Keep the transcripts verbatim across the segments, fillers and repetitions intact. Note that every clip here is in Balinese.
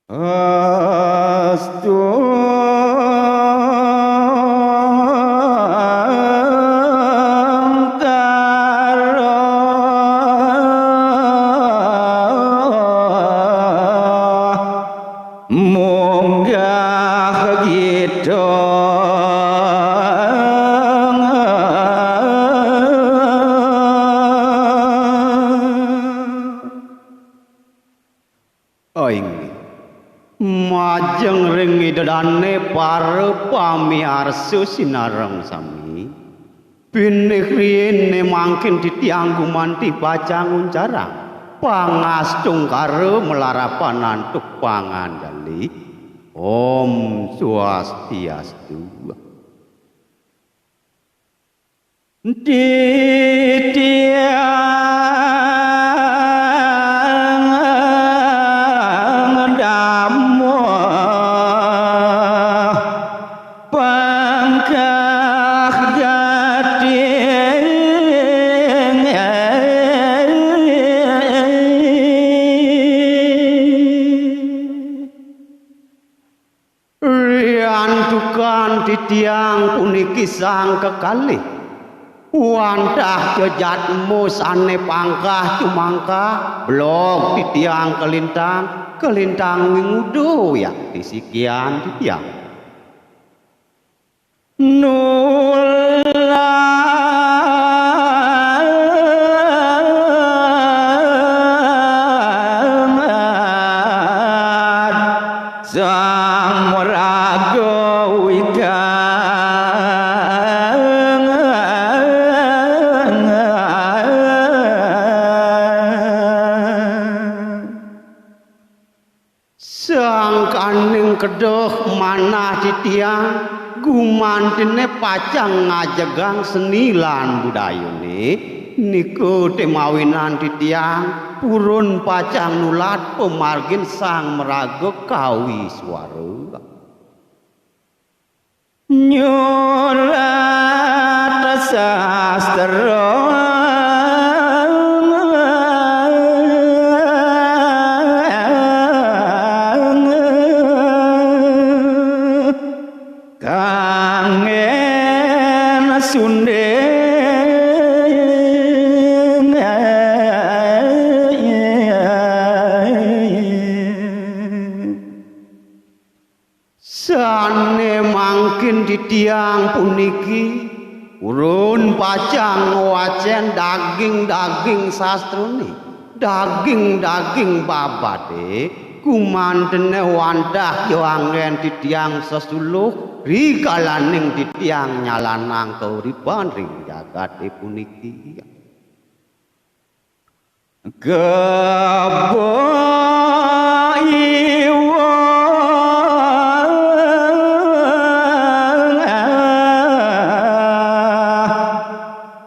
Astungkara munggah gidong. Oh, inggih. Majeng ring ida dane para pamiarsa sinareng sami. Pinih riin ne mangkin titiang gumanti pacang nguncarang pangastungkara malarapan antuk panganjali. Om Swastiastu. Titiang damuh pangkah gading. Riantukan titiang puniki sang kekalih, wantah jejatmu sane pangkah tumangkah, belog titiang kalintang, kalintang winguda yakti sikian titiang. Nular sang maraga wikang. Sangkaning kedeh manah titiang, gumantine pacang ngajegang seni lan budayane, nika te mawinan titiang purun pacang nulat pamargin sang maraga kawiswara. Nyurat sastra kanggen sunding. Sane mangkin titiang puniki purun pacang ngwacen daging-daging sastrane, daging-daging babade, gumantene wantah ja anggen titiang sesuluh, rikalaning titiang nyalanang kauripan ring jagate puniki. Kebo iwang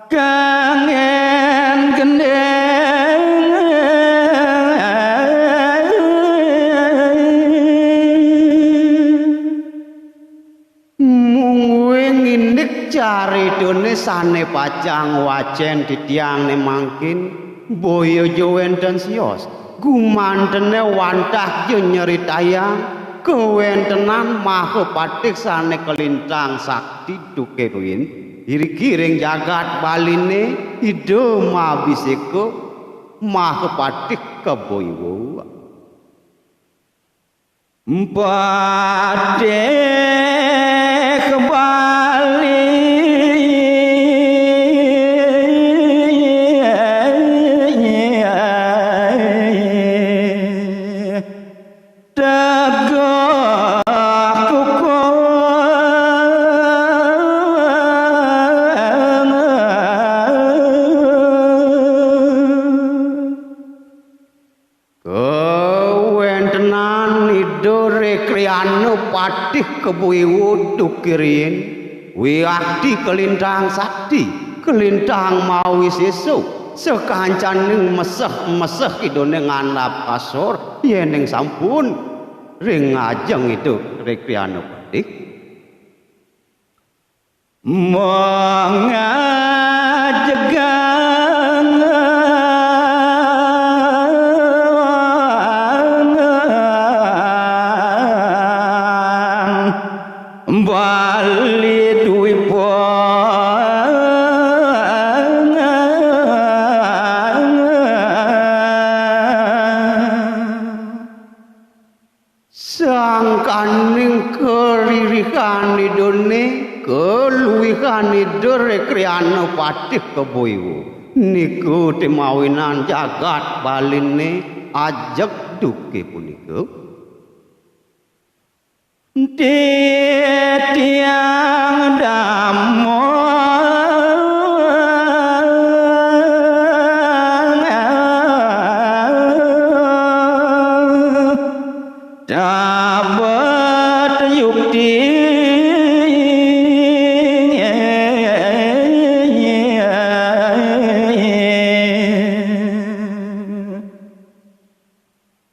kangen gendeng. Mungguing indik caritane sane pacang wacen titiang ne mangkin, boya ja wenten sios, gumantene wantah ja nyeritayang kawentenan Mahapatih sane kalintang sakti duke ruin, iriki ring jagat Baline, Ida Mabiseka Mahapatih Kebo Iwa. Patih Bali tegak kukuh. Kawentenan Ida Rekriana Patih Kebo Iwa duke riin, wiakti kalintang sakti, kalintang mawisesa, sakancaning meseh-meseh Idane ngandap kasor, yening sampun ring ajeng Ida Rekriana Patih. Mangajegang Bali Dwipa. Sangkaning karirihan Idané, kaluwihan Ida Rekriana Patih Kebaiwa, nika té mawinan jagat Baliné ajeg duké punika. Titiang damang tabet yukti.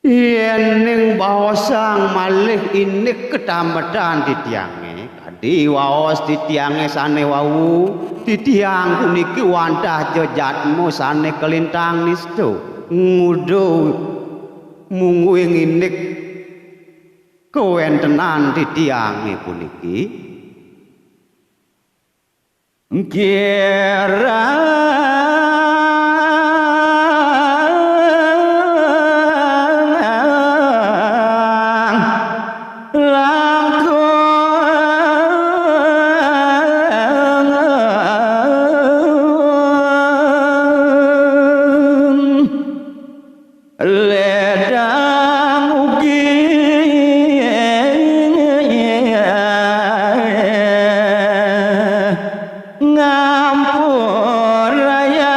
Yéning baosang malih indik katambetan titiangé, kadi waos titiangé sané wau, titiang puniki wantah jejatma sané kalintang nista, nguda mungguing indik kawéntenan titiangé puniki. Kirang langkung ledang ugi ngampurayang.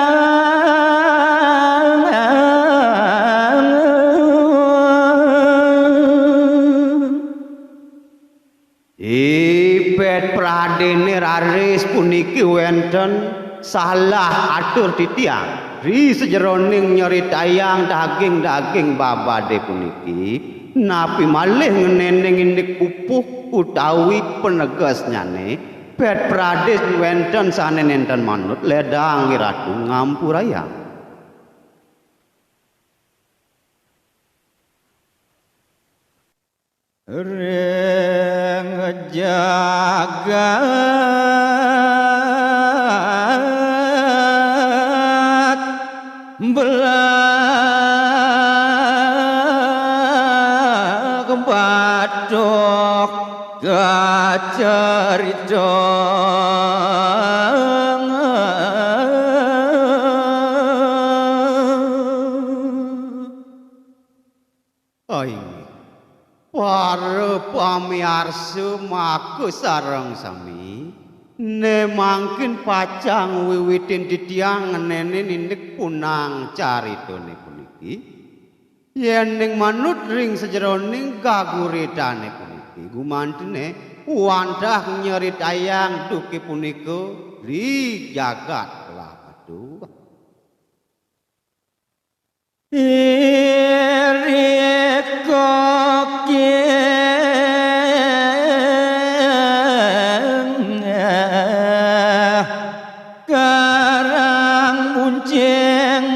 I Pét Pradéné raris puniki wénten salah atur titiang ri sajeroning nyeritayang daging-daging babadé puniki, napi malih ngenénin indik pupuh utawi panegesnyané, Pét Pradé wénten sané nénten manut, ledang Iratu ngampurayang. Ring jagat belah Batuh kacarita. Ah, inggih. Para pamiarsa maka sareng sami, né mangkin pacang wiwitin titiang ngenénin indik punang caritané puniki. Yéning manut ring sajeroning gaguritané puniki, gumantiné wantah nyeritayang duké punika ri jagat Batuh. Irika king Karang Buncing.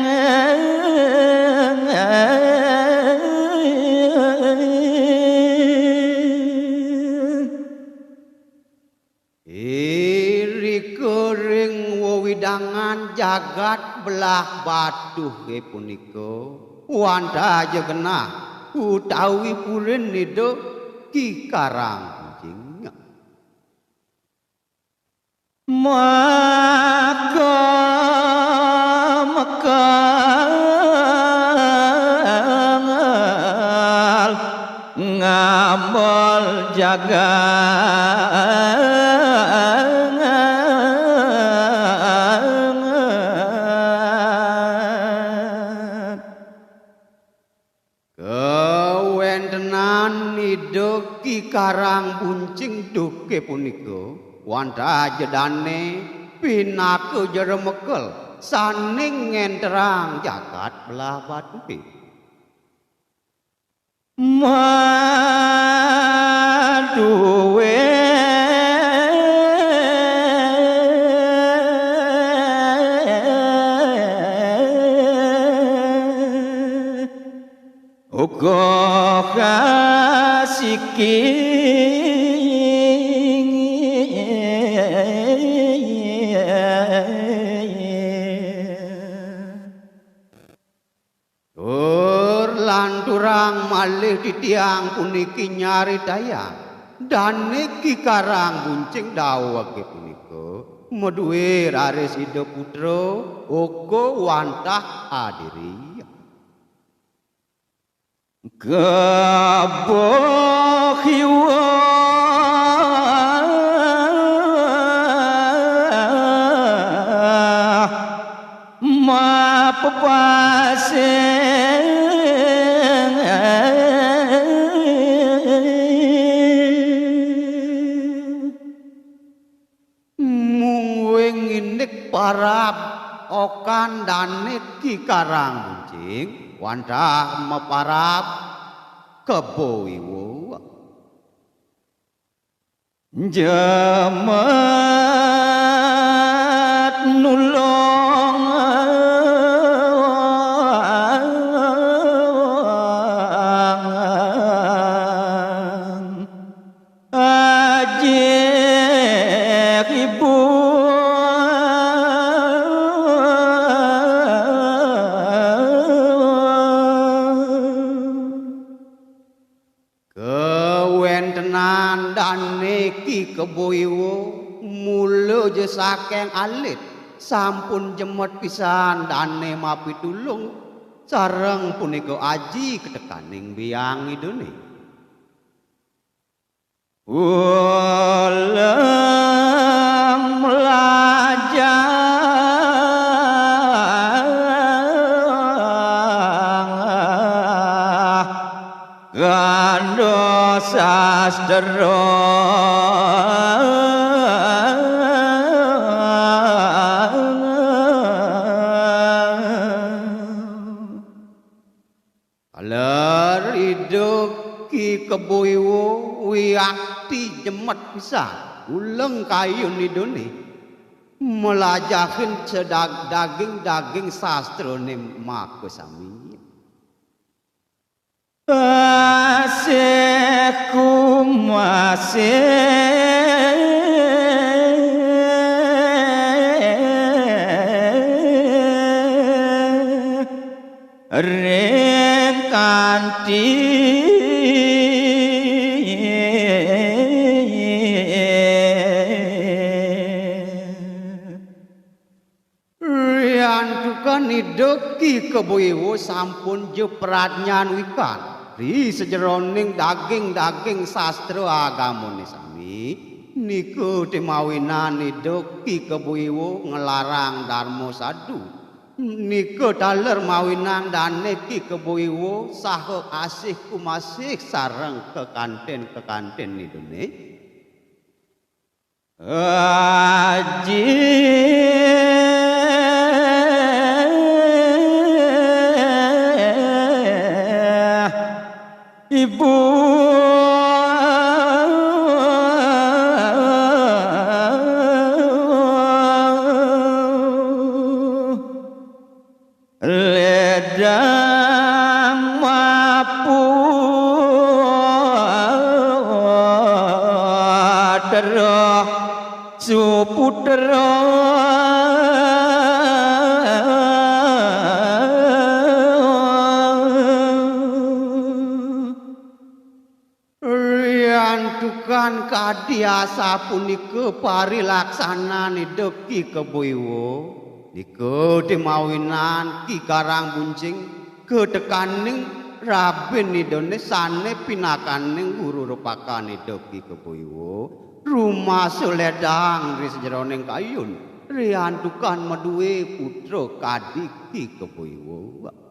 Irika ring wewidangan jagat Belah Batuhé punika, wantah ja genah utawi purin Ida Ki Karang Buncing. Maka mekel ngambel jagat. Kawéntenan Ida Ki Karang Buncing duké punika wantah ja dané pinaka jero mekel sané ngénterang jagat Belah Batuhé. Madué uga kasiki. Titiang puniki nyaritayang, dane Ki Karang Buncing dawege punika madué raris Ida putra, uga wantah adiri. Kebo kiwa mapepasing. Mungguing indik parab okan dane Ki Karang Buncing, wantah maparab kebo iwa. Jemet nulung ajik ibu. Kawentenan dane Ki Kebo Iwa mula ja saking alit, sampun jemet pisan dane mapitulung, sareng punika aji ketekaning biang Idane. Uleng mlajah kanda sastra. Kala Ida Ki Kebo Iwa wiakti jemet pisan uleng kayun Idane, mlajahin sedag-, daging-daging sastrane makasami. Asih kumasih ring kanthi. Riantukan Ida Ki Kebo Iwa sampun ja pradnyan wikan ri sajeroning daging-daging sastra agamane sami, nika te mawinan Ida Ki Kebo Iwa nglarang darma sadu. Nika taler mawinan dane Ki Kebo Iwa saha asih kumasih sareng kekanten-kekanten Idane. Aji ibu ledang maputra suputra. Riantukan kadi asapunika parilaksanan Ida Ki Kebo Iwa, nika te mawinan Ki Karang Buncing katekaning rabin Idane sane pinakaning guru rupakan Ida Ki Kebo Iwa, rumasa ledang ri sajeroning kayun, riantukan madue putra kadi Ki Kebo Iwa.